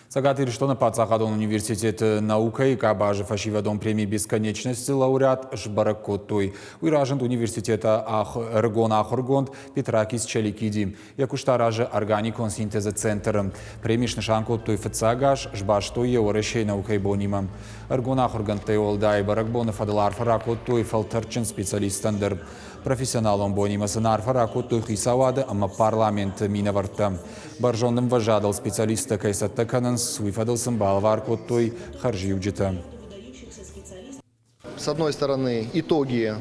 Цӕгат Ирыстоны паддзахадон университеты наукӕйы къабазы фӕсивӕдон преми «Бесконечность» лауреат сбӕрӕг кодтой. Уый разынд университеты ӕрыгон ахуыргонд Петракис Чаликиди. Йӕ куыст аразы органикон синтезы центры. Преми снысан кодтой фыццаг аз, сбастой йӕ Уӕрӕсейы наукӕйы бонимӕ. Ӕрыгон ахуыргӕндтӕй уӕлдай бӕрӕгбоны фӕдыл арфӕ ракодтой фӕлтӕрдджын специалисттӕн дӕр. Профессионалон бонимӕ сын арфӕ ракодтой хицауады ӕмӕ парламенты минӕвӕрттӕ. Бӕрзонд ӕмвӕзадыл специалисттӕ кӕй цӕттӕ кӕнынц, уый фӕдыл сын балӕвар кодтой хӕрзиуджытӕ. С одной стороны, итоги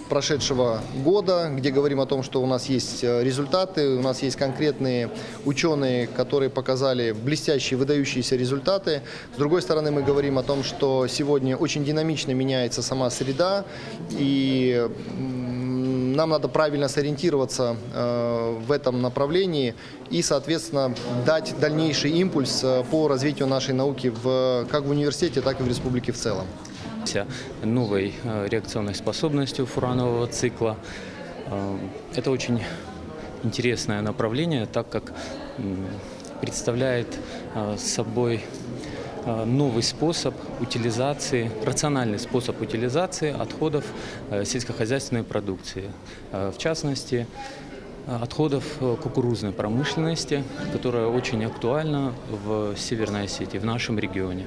прошедшего года, где говорим о том, что у нас есть результаты, у нас есть конкретные ученые, которые показали блестящие, выдающиеся результаты. С другой стороны, мы говорим о том, что сегодня очень динамично меняется сама среда, и нам надо правильно сориентироваться в этом направлении и, соответственно, дать дальнейший импульс по развитию нашей науки в, как в университете, так и в республике в целом. Новой реакционной способностью фуранового цикла. Это очень интересное направление, так как представляет собой новый способ утилизации, рациональный способ утилизации отходов сельскохозяйственной продукции. В частности, отходов кукурузной промышленности, которая очень актуальна в Северной Осетии, в нашем регионе.